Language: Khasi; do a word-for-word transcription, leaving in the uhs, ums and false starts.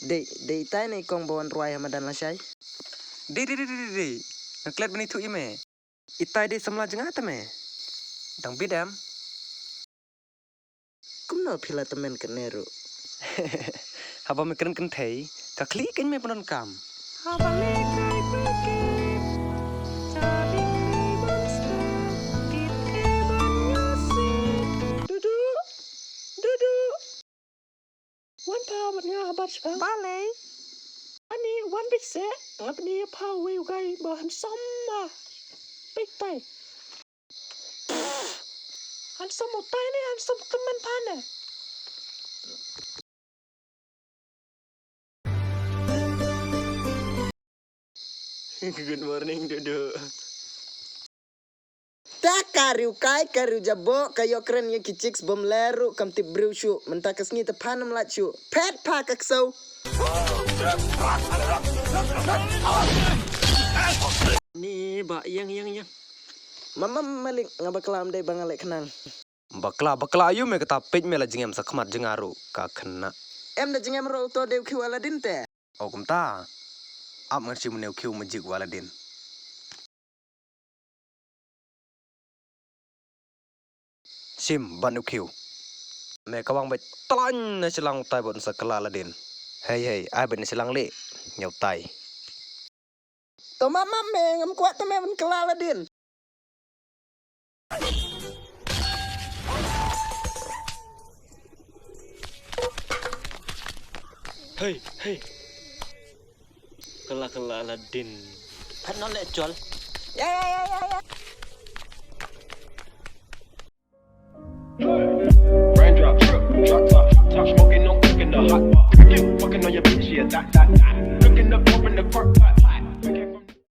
Dei, dei itai ne i kong ba wan rwai ha madan lashai? Dei, dei, dei, dei, dei, dei. Nga klet ban ïathuh ïa me. Itai dei samla jong nga te me. Dang bit em? Kumno phi la tymmen kane ruh? Haba me kren kynthei, ka khlieh kein me pyndonkam. Haba lehkai pynket, ka ding dei ban step, kit e ban ïohsngew. Dudu, Dudu. Wan pha bad nga ha bad shipang. Balei? Ani wan beit seh, nga pyni ïa pha uwei u guy ba handsome ma. Beit tai. Handsome utai ne handsome tymmen pha ne. Good morning, Dudu. Ta ka riewkai, ka riewjaboh, ka ïoh kren ïa ki chicks bym leh ruh, kam tip briew shuh. Mynta ka sngi te phan ym lait shuh. Phet pha ka ksew. Ni ba ïeng, ïeng, ïeng. Mam, mam, malik, nga bakla, ym dei ba nga leh khnang. Bakla, bakla aïu me, kata peit me la jingem sa khmat jong nga ruh ka khynnah. Em da jingem ruh, uto dei u khiew Aladdin te. O kumta. Ap ngan shim une u khiew magic u Aladdin. Shim ban u khiew. Me ka wang beit, talain na shlang utai bad un sa kylla Aladdin. Hei, hei, ai beit na shlang leh. Ñiewtai. To map, map me, ngam kwah te me ban kylla Aladdin. Hei, hei. Kylla, kylla Aladdin. Phet noh leh jol. Ya, ya, ya, ya, ya. Raindrop, drip, drop top, top smoking, no cooking the hot pot. Fucking on your bitch, yeah, that, that, that.